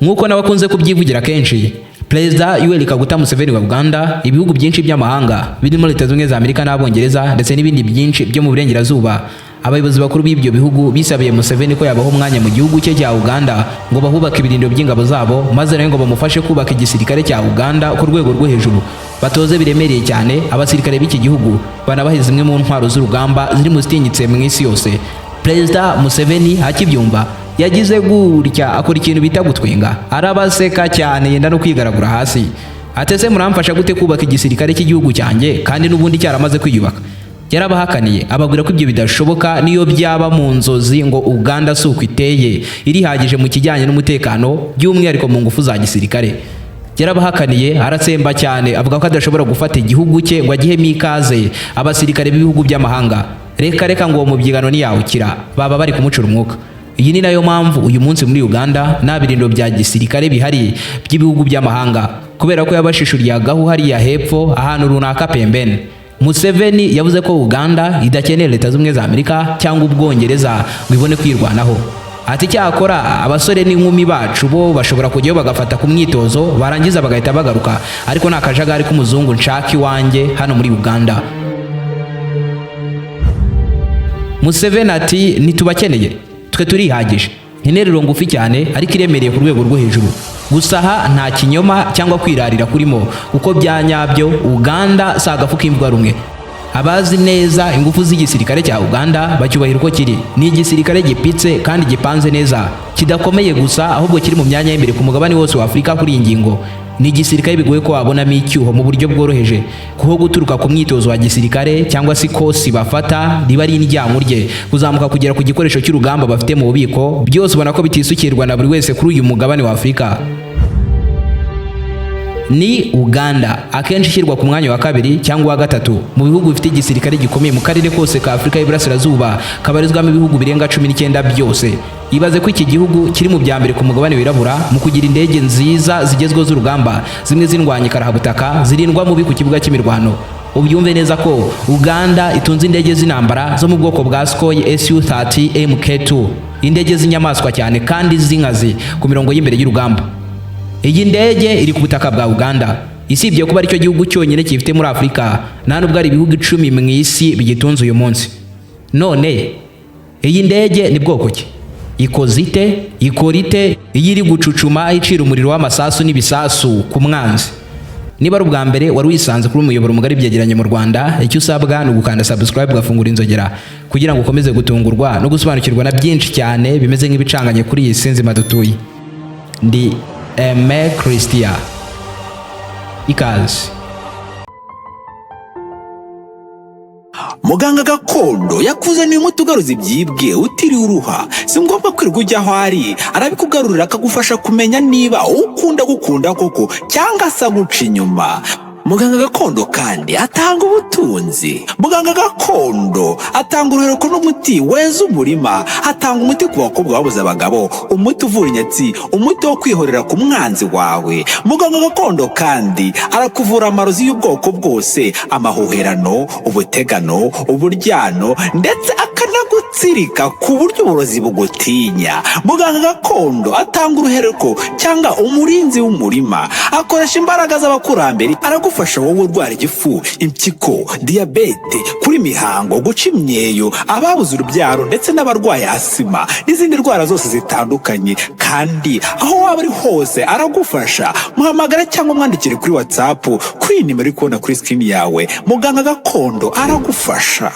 Nk'uko nawe akunze kubyivugira kenshi, Perezida Yoweri Kaguta Museveni wa Uganda, ibihugu byinshi by'amahanga birimo Leta Zunze Ubumwe za Amerika n'Abongereza ndetse n'ibindi byinshi byo mu burengerazuba, abayobozi bakuru b'ibyo bihugu bisabiye Museveni ko yabaha umwanya mu gihugu cye cya Uganda ngo bahubake ibirindiro by'ingabo zabo, maze nawe ngo bamufashe kubaka igisirikare cya Uganda ku rwego rwo hejuru, batoze biremereye cyane abasirikare b'iki gihugu, banabahe zimwe mu ntwaro z'urugamba ziri mu zitinyitse mu isi yose. Perezida Museveni akibyumva yagize gutya akora ikintu bita gutwenga, arabaseka cyane, yenda no kwigaragura hasi. Atese muramfasha gute kubaka igisirikare cy'igihugu cyanjye kandi n'ubundi cyaramaze kwiyubaka? Yarabahakaniye, ababwira ko ibyo bidashoboka niyo byaba mu nzozi, ngo Uganda si uko iteye, irihagije mu kijyanye n'umutekano, by'umwihariko mu ngufu za gisirikare. Yarabahakaniye aratsemba cyane, avuga ko adashobora gufata igihugu cye ngo agihemo ikaze abasirikare b'ibihugu by'amahanga. Reka reka, ngo uwo mubyigano ntiyawukira, baba bari kumucura umwuka. Iyi ni nayo mpamvu uyu munsi muri Uganda nta birindiro bya gisirikare bihari by'ibihugu by'amahanga, kubera ko yabashishuriye agahu hariya hepfo ahantu runaka pembeni. Museveni yavuze ko Uganda idakeneye Leta Z'Ubumwe za Amerika cyangwa Ubwongereza ngo ibone kwirwanaho. Ati cyakora abasore n'inkumi bacu bo bashobora kujyayo bagafata ku myitozo, barangiza bagahita bagaruka, ariko nta kajagari k'umuzungu nshaka iwanjye hano muri Uganda. Museveni ati ntitubakeneye, twe turihagije. Interuro ngufi cyane ariko iremereye ku rwego rwo hejuru. Gusa aha nta kinyoma cyangwa kwirarira kurimo, kuko bya nyabyo Uganda si agafu k'imvwa rumwe. Abazi neza ingufu z'igisirikare cya Uganda bacyubahira uko kiri. Ni igisirikare gipitse kandi gipanze neza, kidakomeye gusa ahubwo kiri mu myanya y'imbere ku mugabane wose wa Afurika kuri iyi ngingo. Ni igisirikare bigoye ko wabonamo icyuho mu buryo bworoheje, kuko guturuka ku mwitozo wa gisirikare cyangwa se ikosi bafata riba ari indyankurye, kuzamuka kugera ku gikoresho cy'urugamba bafite mu bubiko, byose ubona ko bitisukirwa na buri wese kuri uyu mugabane wa Afurika. Ni Uganda akenshi ishyirwa ku mwanya wa kabiri cyangwa wa gatatu mu bihugu bifite igisirikare gikomeye mu karere kose ka Afurika y'Iburasirazuba, kabarizwamo ibihugu birenga 19 byose. Ibaze ko iki gihugu kiri mu bya mbere ku mugabane wirabura mu kugira indege nziza zigezweho z'urugamba, zimwe zindwanya ikarahabutaka, zirindwa mubi ku kibuga cy'imirwano. Ubyumve neza ko Uganda itunze indege z'intambara zo mu bwoko bwa Sukhoi Su-30 MK2, indege z'inyamaswa cyane kandi z'inkazi ku mirongo y'imbere y'urugamba. Iyi ndege iri ku butaka bwa Uganda. Isibye kuba aricyo gihugu cyonyine kifite muri Afurika, nta nubwo ari ibihugu 10 mu isi bigitunze uyu munsi. None iyi ndege ni bwoko ki? Ikoze ite? Ikora ite? Iyo iri gucucuma icira umuriro w'amasasu n'ibisasu ku mwanzi. Niba ari ubwa mbere wari wisanze kuri umuyoboro mugari byegeranye mu Rwanda, icyo usabwa ni ugukanda subscribe, ugafungura inzogera kugira ngo ukomeze gutungurwa no gusobanukirwa na byinshi cyane bimeze nk'ibicanganye kuri iyi si nzima dutuye. Ndi Aime Christian. Ikaze. Muganga gakondo yakuzaniye umuti ugaruza ibyibwe utiriwe uruha. Si ngombwa kwirirwa ujya aho ari, arabikugarurira akagufasha kumenya niba ukunda gukunda koko cyangwa se aguca inyuma. Muganga gakondo kandi atanga ubutunzi. Muganga gakondo atanga uruhereko n'umuti weza umurima. Atanga umuti ku bakobwa babuze abagabo, umuti uvura inyatsi, umuti wo kwihorera ku mwanzi wawe. Muganga gakondo kandi arakuvura amarozi y'ubwoko bwose, amahuherano, ubutegano, uburyano, ndetse akanagutsirika ku buryo uburozi bugutinya. Muganga gakondo atanga uruhereko cyangwa umurinzi w'umurima, akoresha imbaraga z'abakurambere, aragufasha wowe urwara igifu, impyiko, diyabete, kuri mihango, guca imyeyo, ababuze urubyaro ndetse n'abarwaye asima n'izindi ndwara zose zitandukanye. Kandi aho waba uri hose aragufasha. Muhamagara cyangwa umwandikire kuri WhatsApp kuri iyi nimero uri kubona kuri screen yawe. Muganga gakondo aragufasha.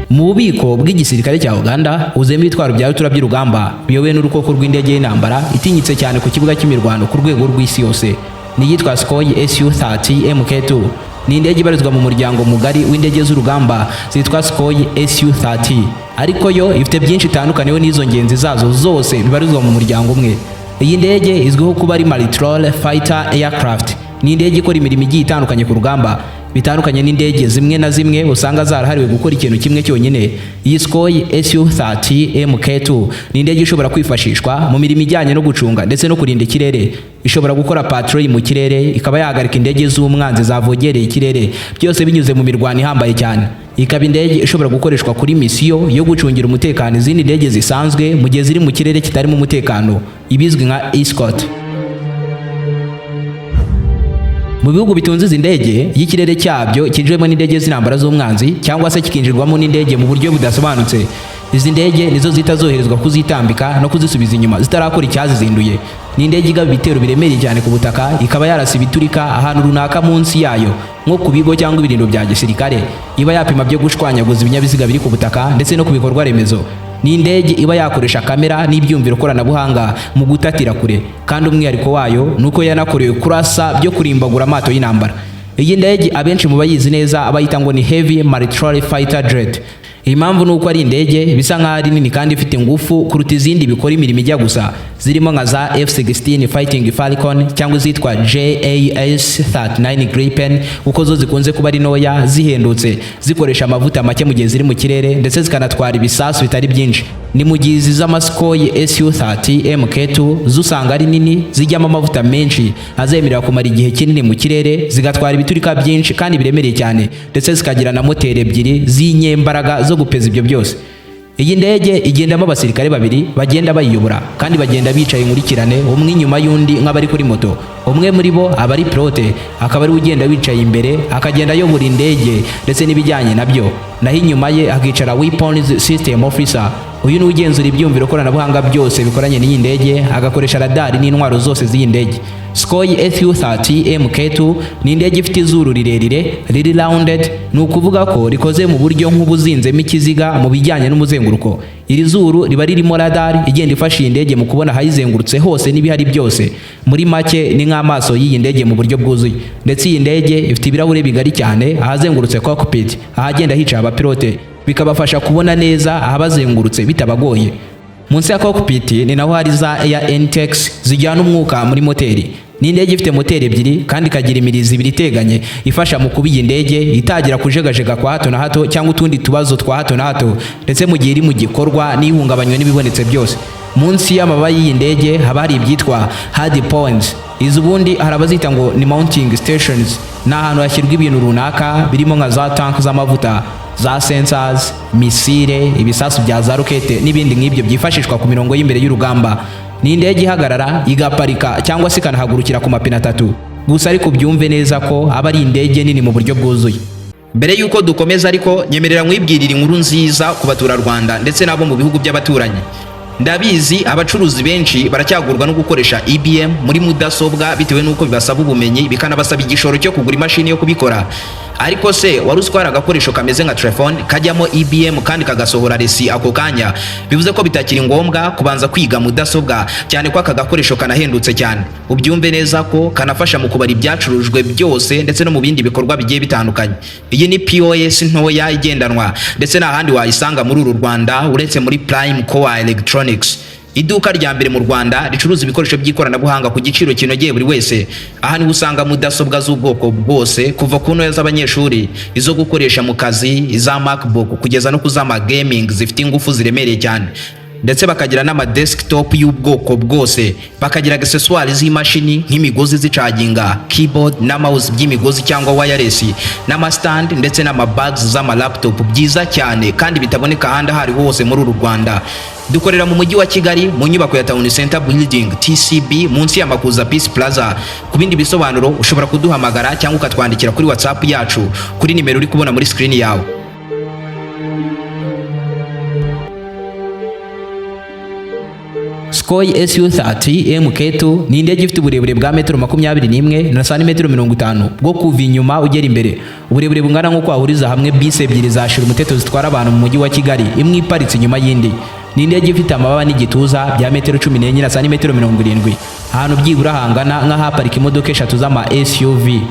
Mu bubiko bw'igisirikare cya Uganda huzuyemo ibitwaro bya rutura by'urugamba biyobowe n'urukoko rw'indege y'intambara itinyitse cyane ku kibuga cy'imirwano ku rwego rw'isi yose. Ni iyitwa Sukhoi Su-30 MK2. Ni indege ibarizwa mu muryango mugari w'indege z'urugamba zitwa Sukhoi Su-30, ariko yo ifite byinshi itandukaniyeho n'izo ngenzi zazo zose bibarizwa mu muryango umwe. Iyi ndege izwiho kuba ari multirole fighter aircraft. Ni indege ikora imirimo igiye itandukanye ku rugamba. Bitandukanye n'indege zimwe na zimwe usanga zarahariwe gukora ikintu kimwe cyonyine, iyi Sukhoi Su-30 MK2 ni indege ishobora kwifashishwa mu mirimo ijyanye no gucunga ndetse no kurinda ikirere. Ishobora gukora patrol mu kirere, ikaba yahagarika indege z'umwanzi zavogereye ikirere, byose binyuze mu mirwano ihambaye cyane. Ikaba indege ishobora gukoreshwa kuri misiyo yo gucungira umutekano izindi ndege zisanzwe mu gihe ziri mu kirere kitarimo umutekano, ibizwi nka escort. Mu bihugu bitunze izi ndege, iyo ikirere cyabyo cyinjiwemo n'indege z'intambara z'umwanzi cyangwa se kikinjirwamo n'indege mu buryo budasobanutse, izi ndege nizo zihita zoherezwa kuzitambika no kuzisubiza inyuma zitarakora icyazizinduye. Ni indege igaba ibitero biremereye cyane ku butaka, ikaba yarasa ibiturika ahantu runaka munsi yayo, nko ku bigo cyangwa ibirindiro bya gisirikare. Iba yapima byo gushwanyaguza ibinyabiziga biri ku butaka ndetse no ku bikorwa remezo. Ni indege iba yakoresha kamera n'ibyumviro koranabuhanga mu gutatira kure, kandi umwihariko wayo ni uko yanakorewe kurasa byo kurimbagura amato y'intambara. Iyi ndege abenshi mu bayizi neza abayita ngo ni heavy multirole fighter jet. Impamvu ni uko ari indege bisa nk'aho ari nini kandi ifite ingufu kuruta izindi bikora imirimo ijya gusa, zirimo nka za F-16 Fighting Falcon cyangwa izitwa JAS 39 Gripen, kuko zo zikunze kuba ari ntoya, zihendutse, zikoresha amavuta make mu gihe ziri mu kirere, ndetse zikanatwara ibisasu bitari byinshi. Ni mu gihe izi z'ama Sukhoi Su-30 MK2 zo usanga ari nini, zijyamo amavuta menshi azemerera kumara igihe kinini mu kirere, zigatwara ibiturika byinshi kandi biremereye cyane, ndetse zikagira na moteri ebyiri z'inyembaraga zo gupeza ibyo byose. Iyi ndege igendamo abasirikare babiri bagenda bayiyobora, kandi bagenda bicaye inkurikirane, umwe inyuma y'undi nk'abari kuri moto. Umwe muri bo aba ari pilote, akaba ari we ugenda wicaye imbere, akagenda ayobora indege ndetse n'ibijyanye nabyo, naho inyuma ye hakicara weapons system officer. Uyu ni ugenzura ibyumviro koranabuhanga byose bikoranye n'iyi ndege, agakoresha radari n'intwaro zose z'iyi ndege. Sukhoi Su-30 MK2 ni indege ifite izuru rirerire riri rounded, ni ukuvuga ko rikoze mu buryo nk'ubuzinzemo ikiziga mu bijyanye n'umuzenguruko. Iri zuru riba ririmo radar igenda ifasha iyi ndege mu kubona ahayizengurutse hose n'ibihari byose. Muri make ni nk'amaso y'iyi ndege mu buryo bwuzuye. Ndetse iyi ndege ifite ibirahure bigari cyane ahazengurutse cockpit, ahagenda hicaye abapilote, bikabafasha kubona neza ahabazengurutse bitabagoye. Munsi ya cockpit ni naho hari za air intakes zijyana umwuka muri moteri. Ni indege ifite moteri ebyiri kandi ikagira imirizo ibiri iteganye ifasha mu kuba iyi ndege itagira kujegajega kwa hato na hato cyangwa utundi tubazo twa hato na hato, ndetse mu gihe iri mu gikorwa n'ihungabanywe n'ibibonetse byose. Munsi y'amababa y'iyi ndege haba hari ibyitwa hard points. Izi ubundi hari abazita ngo ni mounting stations. Ni ahantu hashyirwa ibintu runaka birimo nka za tank z'amavuta, za sensors, misile, ibisasu bya za rokete n'ibindi nk'ibyo byifashishwa ku mirongo y'imbere y'urugamba. Ni indege ihagarara, igaparika cyangwa se ikanahagurukira ku mapine atatu gusa, ariko byumve neza ko aba ari indege nini mu buryo bwuzuye. Mbere y'uko dukomeza ariko, nyemerera nkwibwirira inkuru nziza ku baturarwanda ndetse n'abo mu bihugu by'abaturanyi. Ndabizi abacuruzi benshi baracyagurwa no gukoresha EBM muri mudasobwa bitewe n'uko bibasaba ubumenyi, bikanabasaba igishoro cyo kugura imashini yo kubikora. Ariko se wari uzi ko hari agakoresho kameze nka telefone kajyamo EBM kandi kagasohora resi ako kanya? Bivuze ko bitakiri ngombwa kubanza kwiga mudasobwa, cyane ko aka gakoresho kanahendutse cyane. Ubyumve neza ko kanafasha mu kubara ibyacurujwe byose ndetse no mu bindi bikorwa bigiye bitandukanye. Iyi ni POS ntoya igendanwa, ndetse nta handi wayisanga muri uru Rwanda uretse muri Prime Core Electronics, iduka rya mbere mu Rwanda ricuruza ibikoresho by'ikoranabuhanga ku giciro kinogeye buri wese. Aha niho usanga mudasobwa z'ubwoko bwose, kuva ku ntoya z'abanyeshuri, izo gukoresha mu kazi, iza MacBook, kugeza no ku z'ama gaming zifite ingufu ziremereye cyane, ndetse bakagira n'ama desktop y'ubwoko bwose, bakagira accessoires z'imashini nk'imigozi zicaginga, keyboard na mouse by'imigozi cyangwa wireless, n'ama stand ndetse n'ama bags z'ama laptop byiza cyane kandi bitaboneka ahandi aho ariho hose muri uru Rwanda. Dukorera mu mujyi wa Kigali mu nyubako ya Town Center Building, TCB, munsi ya Makuza Peace Plaza. Ku bindi bisobanuro ushobora kuduhamagara cyangwa ukatwandikira kuri WhatsApp yacu kuri nimero uri kubona muri screen yawe. Sukhoi Su-30 MK2 ni indege ifite uburebure bwa metero 21 na santimetero 50 bwo kuva inyuma ugera imbere, uburebure bungana nk'uko wahuriza hamwe bisi ebyiri za shira umuteto zitwara abantu mu mujyi wa Kigali, imwe iparitse inyuma y'indi. Ni indege ifite amababa n'igituza bya metero 14 na santimetero 70, ahantu byibura hangana nk'ahaparika imodoka eshatu z'ama SUV.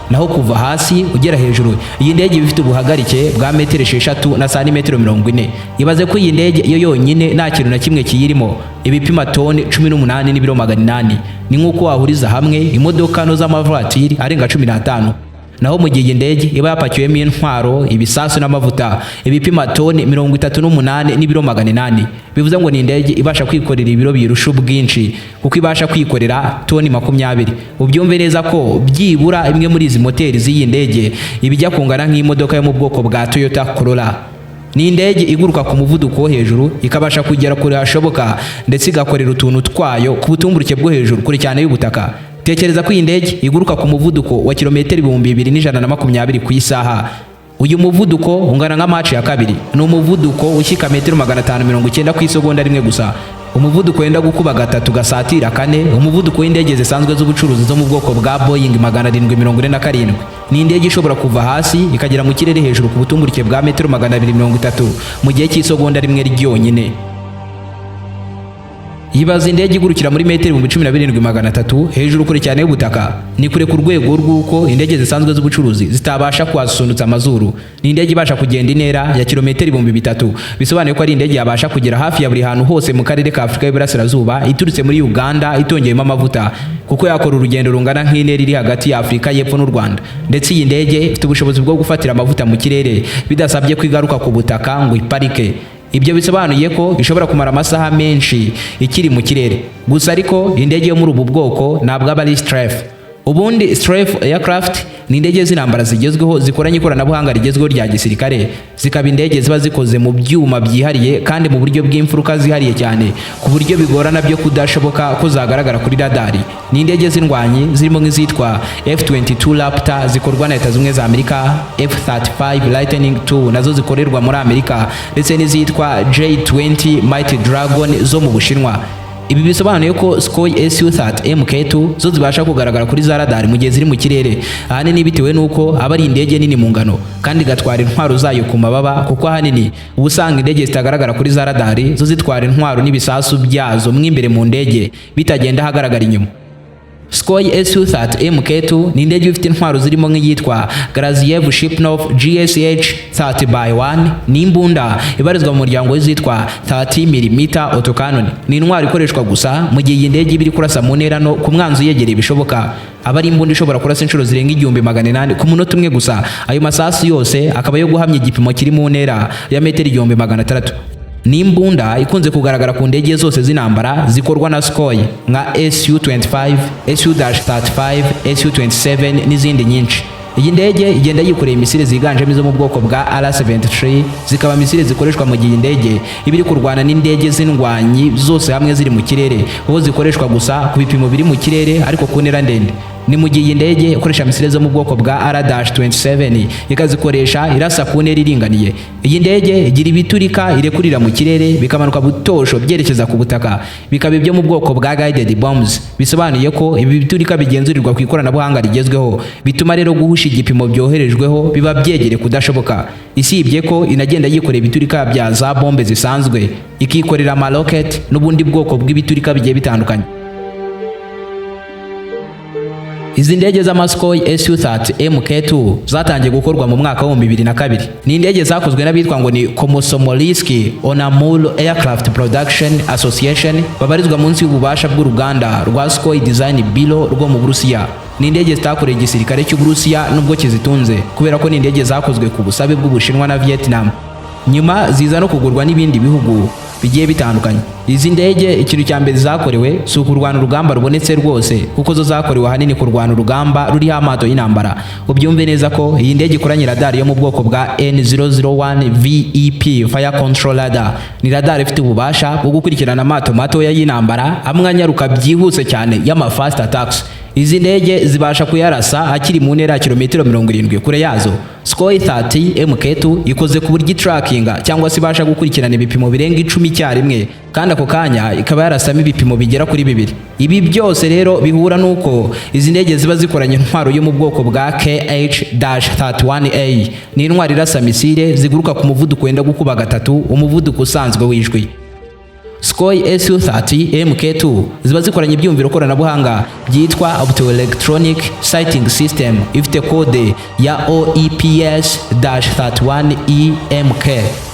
Naho kuva hasi ugera hejuru, iyi ndege iba ifite ubuhagarike bwa metero 6 na santimetero 40. Ibaze ko iyi ndege iyo yonyine nta kintu na kimwe kiyirimo ibipima toni 18 n'ibiro 800. Ni nk'uko wahuriza hamwe imodoka nto z'amavatiri arenga 15. Naho mu gihe iyi ndege iba yapakiwemo intwaro, ibisasu n'amavuta, ibipima toni 38 n'ibiro 800. Bivuze ngo ni indege ibasha kwikorera ibiro birusha ubwinshi, kuko ibasha kwikorera toni 20. Ubyumve neza ko byibura imwe muri izi moteri z'iyi ndege ibijya kungana nk'imodoka yo mu bwoko bwa Toyota Corolla. Ni indege iguruka ku muvuduko wo hejuru, ikabasha kugera kure hashoboka, ndetse igakorera utuntu twayo ku butumburuke bwo hejuru, kure cyane y'ubutaka. Tekereza ko iyi ndege iguruka ku muvuduko wa kilometero 2120 ku isaha. Uyu muvuduko ungana nka Mach ya 2. Ni umuvuduko ushyika metero 590 ku isegonda rimwe gusa, umuvuduko wenda gukuba gatatu gasatira kane umuvuduko w'indege zisanzwe z'ubucuruzi zo mu bwoko bwa Boeing 747. Ni indege ishobora kuva hasi ikagera mu kirere hejuru ku butumburuke bwa metero 230 mu gihe cy'isegonda rimwe ryonyine. Yibaza indege igurukira muri metero 17,300 hejuru, kure cyane y'ubutaka. Ni kure ku rwego rw'uko indege zisanzwe z'ubucuruzi zitabasha kuhasunutsa amazuru. Ni indege ibasha kugenda intera ya kilometero 3000. Bisobanuye ko ari indege yabasha kugera hafi ya buri hantu hose mu karere ka Afurika y'Iburasirazuba iturutse muri Uganda itongeyemo amavuta, kuko yakora urugendo rungana nk'intera iri hagati ya Afurika y'Epfo n'u Rwanda. Ndetse iyi ndege ifite ubushobozi bwo gufatira amavuta mu kirere bidasabye ko igaruka ku butaka ngo iparike. Ibyo bisobanuye ko ishobora kumara amasaha menshi ikiri mu kirere gusa. Ariko indege yo muri ubu bwoko ntabwo aba ari stealth. Ubundi stealth aircraft ni indege z'intambara zigezweho zikoranye ikoranabuhanga rigezweho rya gisirikare, zikaba indege ziba zikoze mu byuma byihariye kandi mu buryo bw'imfuruka zihariye cyane, ku buryo bigorana byo kudashoboka ko zagaragara kuri radari. Ni indege z'indwanyi zirimo nk'izitwa F-22 Raptor zikorwa na Leta Zunze za Amerika, F-35 Lightning II nazo zikorerwa muri Amerika, ndetse n'izitwa J-20 Mighty Dragon zo mu Bushinwa. Ibi bisobanuye ko Sukhoi Su-30 MK2 zo zibasha kugaragara kuri za radari mu gihe ziri mu kirere, ahanini bitewe n'uko aba ari indege nini mu ngano kandi igatwara intwaro zayo ku mababa, kuko ahanini uba usanga indege zitagaragara kuri za radari zo zitwara intwaro n'ibisasu byazo mo imbere mu ndege, bitagenda ahagaragara inyuma. Sukhoi Su-30 MK2 ni indege ifite intwaro zirimo nk'iyitwa Glazyev Shipnov GSH 30 by 1. Ni imbunda ibarizwa mu muryango w'izitwa 30 mm autocannon. Ni intwaro ikoreshwa gusa mu gihe iyi ndege iba iri kurasa mu ntera no ku mwanzi uyegereye bishoboka. Aba ari imbunda ishobora kurasa inshuro zirenga 1800 ku munota umwe gusa, ayo masasu yose akaba yo guhamya igipimo kiri mu ntera ya metero 1600. Ni imbunda ikunze kugaragara ku ndege zose z'intambara zikorwa na Sukhoi nka Su-25, Su-35, Su-27 n'izindi nyinshi. Iyi ndege igenda yikoreye misile ziganjemo izo mu bwoko bwa R-73, zikaba misile zikoreshwa mu gihe indege iba iri kurwana n'indege z'indwanyi zose hamwe ziri mu kirere, kuko zikoreshwa gusa ku bipimo biri mu kirere ariko ku ntera ndende. Ni mu gihe iyi ndege ikoresha misile zo mu bwoko bwa R-27, ikazikoresha irasa ku ntera iringaniye. Iyi ndege igira ibiturika irekurira mu kirere bikamanuka butosho byerekeza ku butaka, bikaba ibyo mu bwoko bwa guided bombs. Bisobanuye ko ibi biturika bigenzurirwa ku ikoranabuhanga rigezweho, bituma rero guhusha igipimo byoherejweho biba byegereye kudashoboka. Isibye ko inagenda yikoreye ibiturika bya za bombe zisanzwe, ikikorera amarocket n'ubundi bwoko bw'ibiturika bigiye bitandukanye. Izi ndege z'ama Sukhoi Su-30 MK2 zatangiye gukorwa mu mwaka wa 2002. Ni indege zakozwe n'abitwa ngo ni Komsomolsky on Amur Aircraft Production Association, babarizwa munsi y'ububasha bw'uruganda rwa Sukhoi Design Bureau rwo mu Burusiya. Ni indege zitakoreye igisirikare cy'Uburusiya nubwo kizitunze, kubera ko ni indege zakozwe ku busabe bw'Ubushinwa na Vietnam. Nyuma ziza no kugurwa n'ibindi bihugu bigiye bitandukanye. Izi ndege ikintu cya mbere zakorewe si ukurwana urugamba rubonetse rwose, kuko zo zakorewe ahanini kurwana urugamba ruriho amato y'intambara. Ubyumve neza ko iyi ndege ikoranye radari yo mu bwoko bwa N001 VEP Fire Control Radar. Ni radar ifite ububasha bwo gukurikirana amato matoya y'intambara amwe anyaruka byihuse cyane y'ama fast attacks. Izi ndege zibasha kuyarasa akiri mu ntera ya kilometero 70 kure yazo. Sukhoi 30 MK2 ikoze ku buryo itrackinga cyangwa se ibasha gukurikirana ibipimo birenga 10 icyarimwe, kandi ako kanya ikaba yarasamo ibipimo bigera kuri bibiri. Ibi byose rero bihura n'uko izi ndege ziba zikoranye intwaro yo mu bwoko bwa KH-31A. Ni intwaro irasa misile ziguruka ku muvuduko wenda gukuba gatatu umuvuduko usanzwe w'ijwi. Sukhoi Su-30 MK2 ziba zikoranye ibyumviro koranabuhanga byitwa Optoelectronic Sighting System, ifite kode ya OEPS-31EMK.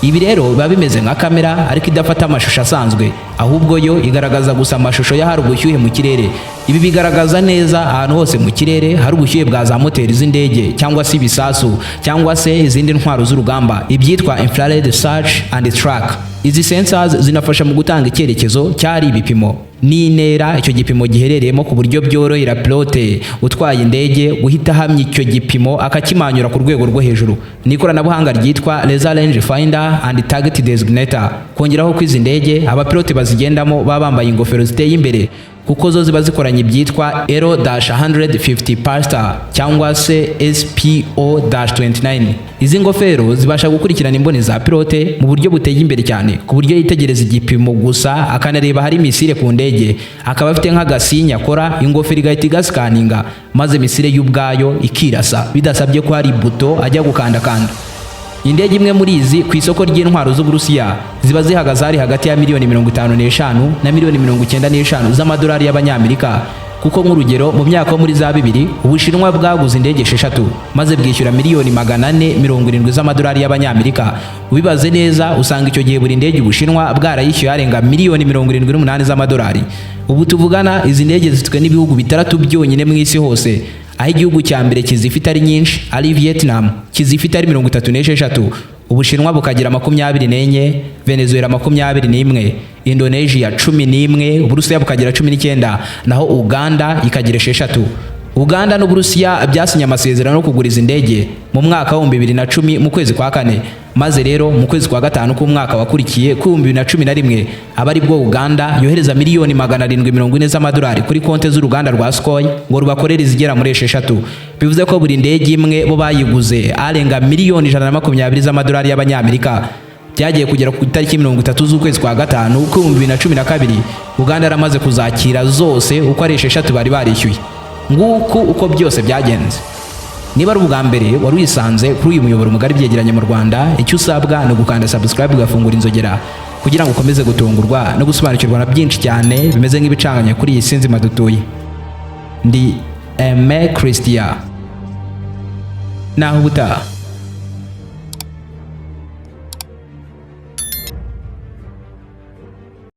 Ibi rero biba bimeze nka kamera ariko idafata amashusho asanzwe, ahubwo yo igaragaza gusa amashusho y'ahari ubushyuhe mu kirere. Ibi bigaragaza neza ahantu hose mu kirere hari ubushyuhe bwa za moteri z'indege cyangwa se ibisasu cyangwa se izindi ntwaro z'urugamba, ibyitwa infrared search and track. Izi sensors zinafasha mu gutanga icyerekezo cyari ibipimo n'intera icyo gipimo giherereyemo, ku buryo byorohera pilote utwaye indege guhita ahamya icyo gipimo akakimanyura ku rwego rwo hejuru. Ni ikoranabuhanga ryitwa laser range finder and target designator. Kongeraho ko izi ndege abapilote bazigendamo baba bambaye ingofero ziteye imbere, kuko zo ziba zikoranye ibyitwa L-150 Pulsar cyangwa se SPO-29. Izi ngofero zibasha gukurikirana imboni za pilote mu buryo buteye imbere cyane, ku buryo yitegereza igipimo gusa akanareba hari missile ku ndege, akaba afite nk'agasinya akora, ingofero igahita igasikaninga maze missile y'ubwayo ikirasa bidasabye ko hari buto ajya gukandakanda. Indege imwe muri izi ku isoko ry'intwaro z'Uburusiya ziba zihagaze hari hagati ya miliyoni 55 na miliyoni 95 z'amadolari y'Abanyamerika. Kuko nk'urugero, mu myaka yo muri za 2000, Ubushinwa bwaguze indege 6 maze bwishyura miliyoni 470 z'amadolari y'Abanyamerika. Ubibaze neza usanga icyo gihe buri ndege Ubushinwa bwarayishyuye arenga miliyoni 78 z'amadolari. Ubu tuvugana izi ndege zifitwe n'ibihugu bitandatu byonyine mu isi hose, aho igihugu cya mbere kizifite ari nyinshi ari Vietnam, kizifite ari 36, Ubushinwa bukagira 24, Venezuela 21, Indonesia 11, Uburusiya bukagira 19, naho Uganda ikagira 6. Uganda n'Uburusiya byasinye amasezerano yo kugura izi ndege mu mwaka wa 2010 mu kwezi kwa kane, maze rero mu kwezi kwa gatanu k'umwaka wakurikiye ku 2011 aba ari bwo Uganda yohereza miliyoni 740 z'amadolari kuri konti z'uruganda rwa Sukhoi ngo rubakorere izigera muri 6. Bivuze ko buri ndege imwe bo bayiguze arenga miliyoni 120 z'amadolari y'Abanyamerika. Byagiye kugera ku itariki 30 z'ukwezi kwa gatanu ku 2012 Uganda yaramaze kuzakira zose uko ari 6 bari barishyuye. Nguku uko byose byagenze. Niba ari ubwa mbere wari wisanze kuri uyu muyoboro mugari byegeranye mu Rwanda, icyo usabwa ni ugukanda subscribe, ugafungura inzogera kugira ngo ukomeze gutungurwa no gusobanukirwa na byinshi cyane bimeze nk'ibicanganye kuri iyi si nzima dutuye. Ndi Aime Christian, naho ubutaha.